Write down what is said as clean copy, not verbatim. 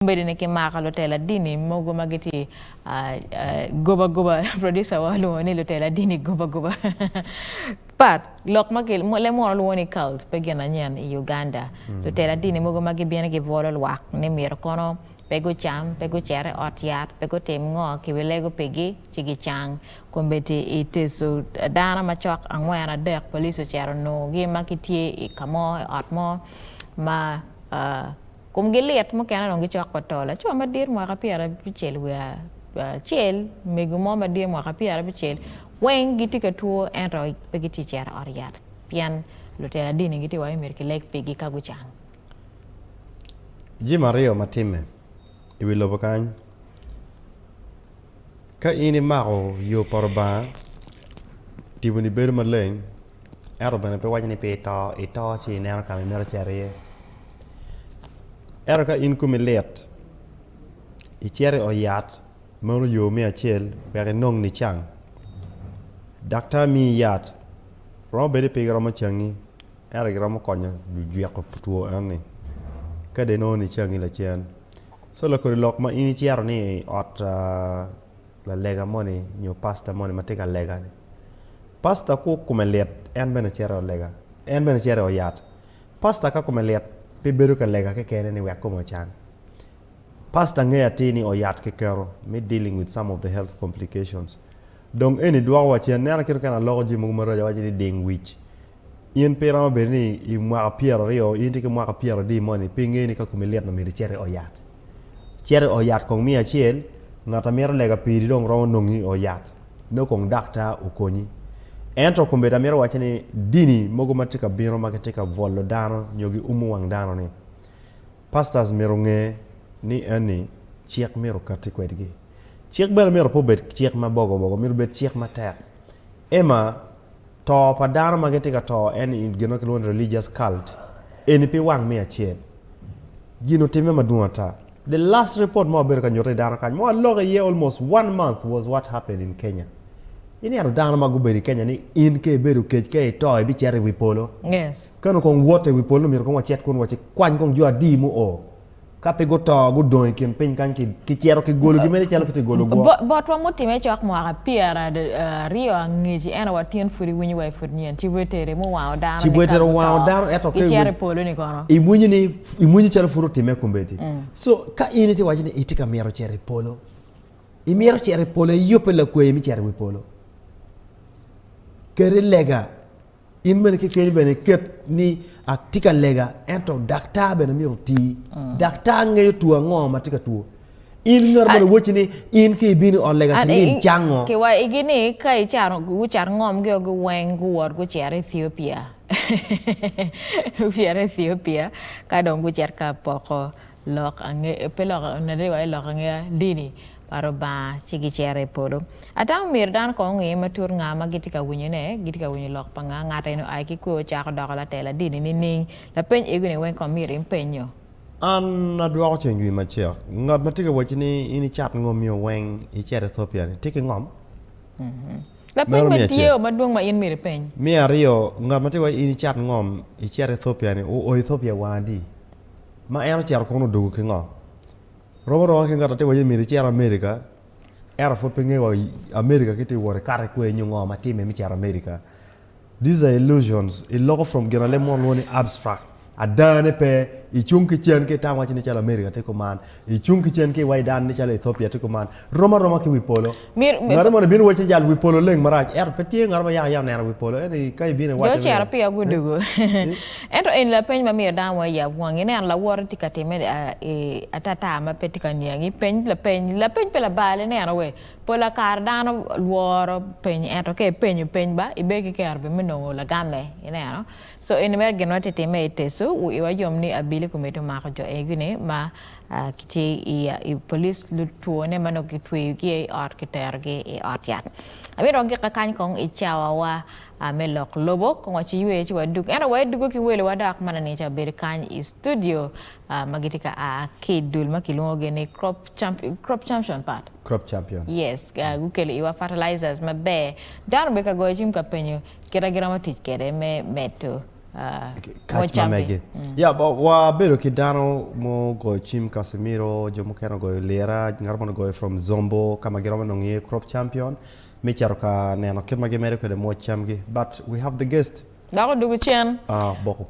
Kombeddi ni kimako lutela dini mogo ma gitye goba goba, producer wa olwongo ni lutela dini goba goba. Pat, lok ma le munu lwongo ni cult pe gin anyen i Uganda. Lutela dini mogo ma gibino gibwolo lwak ni myero kono pe gucam, pe gucit i ot yat, pe gutim ngo, kibilego pigi ci gicang. Kombeddi i Teso dano macok angwen adek police ocito onongogi ma gitye i ka mo i ot mo ma Komgi lit, mukene dong gicok wa to. Laco madit mwaka pyerabicel wiye acel, mego mo madit mwaka pyerabicel, weng gitye ka two ento pe gitye cito i ot yat pien lutela dini gitye wa ni myero kileg pigi ka gucang. Jami aryo ma timme i wi lobo kany, ka in imako yo pa Lubanga, tiponi bedo maleng ento bene pe waco ni pe ito, ito ci ineno ka ma imito cito iye. Ento ka in komi lit, icito i ot yat meno yo me acel wek inong nicang. Daktar miyi yat, romo bedo ni pe giromo cangi ento giromo konyo jwiko two enoni ka dong inongo nicangi lacen. Co lakodi lok ma in icito ni i ot lalega moni nyo pasta moni ma tye ka lega-ni, pasta ka kome lit en bene cito i ot lega, en bene cito i ot yat. Pasta ka kome lit pe bedo ka lega kekene ni wek kome ocang. Pasta ngeyo atir ni oyat kiketo me dealing with some of the health complications. Dong eni dwoko wa cen, neno kit mukene aloko jami mogo maraco awaco ni ding wic. In pe iromo bedo ni i mwaka pyeraryo, in itye ki mwaka pyeradi moni pe ingeyo ni ka komi lit myero icit i ot yat. Cit i ot yat kong miyo acel, ngat a mito lega piri dong romo nongi i ot yat. Nongo kong daktar okonyi. Ento kombeddi amito wacci ni dini mogo ma tye ka bino ma gitye ka bwolo dano nyo giumo wang dano ni, pastors myero onge ni eni cik myero okati kwedgi. Cik bene myero pe obed cik ma bogo bogo, myero obed cik matek. Emma, to pa dano ma gitye ka to eni gin ma kilwongo ni religious cult eni pe wang me acel. Gin otimme madwong ata. The last report ma wabedo ka nyuto i dano kany ma waloko iye almost one month was what happened in Kenya. Ineno dano ma gubedo i Kenya ni in ka ibedo kec ka ito ibicito i wi polo. Yes. Kano kong woto i wi polo myero kong wacit kun wacikwany kong jo adi muo. Ka pe guto, gudong i kin piny kany, kicito kigologi mere calo kitye golo gwok. Botwa mutimme cok mwaka pyeraryo angec, ento wa tin pud iwinyo wa i pud nyen. Cibwetere muwango dano ni ka guto, gicito i polo ni kono. Iwinyo ni, iwinyo calo pud otimme kombeddi. So, ka in itye waco ni itye ka mito cito i polo, imito cito i polo, iyubbe lakweyi me cito i wi polo. Ket i lega. In bene kekeni bene iket ni atye ka lega ento daktar bene myero oti. Daktar ngeyo two ango ma tye ka two. In ngat moni wacci ni in ka ibino i ot lega ci lim cango. Kiwa igi ni ka icato gucat ngomgi o giweng guwot gucito Ethiopia. Gucito Ethiopia ka dong gucito ka poko lok ange pe lok lok angeya dini pa Rubanga ci gicito i polo. Atamo myero dano kong onge matut nga ma gitye ka winyone, gitye ka winyo lok pa nga, ngat eni oa ki kwe ocako doko latela dini nining? Lapeny ego ni weng kong myero in penyo. An adwoko ceng jwi macek. Ngat ma tye ka wacci ni in icat ngom-mi weng icit Ethiopia ni tye ki ngom? Lapeny ma tye madwong ma in myero ipeny. Me aryo, ngat ma tye ka wacci in icat ngom icit Ethiopia ni oo Ethiopia wang adi? Ma en ocito kono odwogo ki ngo? Rom aroma ki ngat ma tye ka wacci myero icit America ento pud pe ngeyo wa America ki tye ka wot ikato ki kwer nyo ngo ma timme me cito America. These are illusions, iloko from gin ma leb munu lwongo ni abstract, adane pe, icung ki cen ki itamo waci ni calo America tye kuman, icung ki cen ki iwaci dano ni calo Ethiopia tye kuman, rom aroma ki wi polo. Ngat moni bino waci ni jal wi polo leng marac ento pe tye ngat mo yaka ya oneno wi polo ento ka ibino iwaco ni. Jo ocito peya gudugo. Ento eni lapeny ma miyo dano weng yab wangi. Ineno lawote tye ka timme atata ma pe tye ka niangi. Peny lapeny. Lapeny pe labal ineno we. Pola kare dano lworo peny ento ka ipenyo peny ba ibedo ki kero bene me nongo lagamme ineno. So eni mere gin ma tye timme i Teso. Iwa yom ni abili komiti omako jo egi ni ma Kitye i police lutwone ma nongo kitweyogi i ot kiterogi i ot yat. Amito wagik kakany kong i cawawa me lok lobo kong waciywe ci wadug ento wadugo ki welowa dok ma nani ca obedo kany i studio ma gitye ka a ki i dul ma kilwongogi ni crop champion pat. Crop champion. Yes, gukelo iwa fertilizers maber. Dano obedo ka goyo cim ka penyo kit ma giromo tic kwede me medo. Kac ma megi. Ya, wabedo ki dano mugoyo cim Casimiro, jo mukene ogoyo lira, ngat moni ogoyo from Zombo ka ma giromo nongo iye Crop Champion me cito ka neno kit ma gimedo kwede moc camgi. But we have the guest. Dok odwogo cen. Boko.